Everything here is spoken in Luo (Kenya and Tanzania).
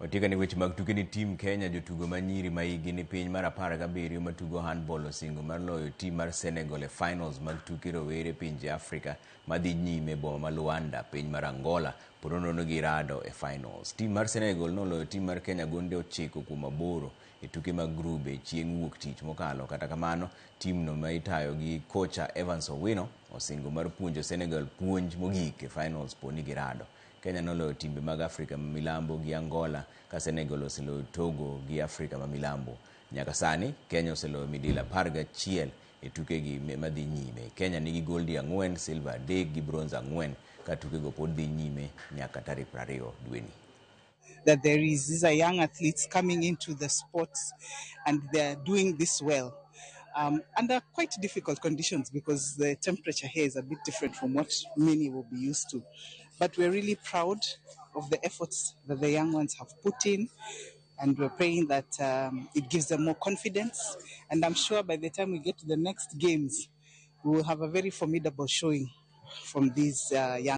Watieko ni weche mag tuke ni team Kenya jotugo ma nyiri ma higi ni piny mar 17 matugo handball osingo mar loyo team mar Senegal e finals mag tuke rowere pinje Afrika madhi nyime e boma ma Luanda, piny mar Angola, po nono girado e finals. Team mar Senegal noloyo team mar Kenya gonde 9-8 e tuke mag grube chieng' wuok tich mokalo. Kata kamano, team no ma itayo gi kocha Evans Owino osingo mar puonjo Senegal puonj mogik e finals po ni girado. Kenya noloyo timbe mag Afrika ma Milambo gi Angola ka Senegal oseloyo Togo gi Afrika ma Milambo. Nyaka sani, Kenya oseloyo midila 11 e tukegi madhi nyime. Kenya nigi goldi 4, silver 3 gi bronze 4 ka tukego pod dhi nyime nyaka tarik 20 dweni. That there is, these are young athletes coming into the sports and they're doing this well. Under quite difficult conditions because the temperature here is a bit different from what many will be used to. But we're really proud of the efforts that the young ones have put in, and we're praying that it gives them more confidence. And I'm sure by the time we get to the next games, we will have a very formidable showing from these young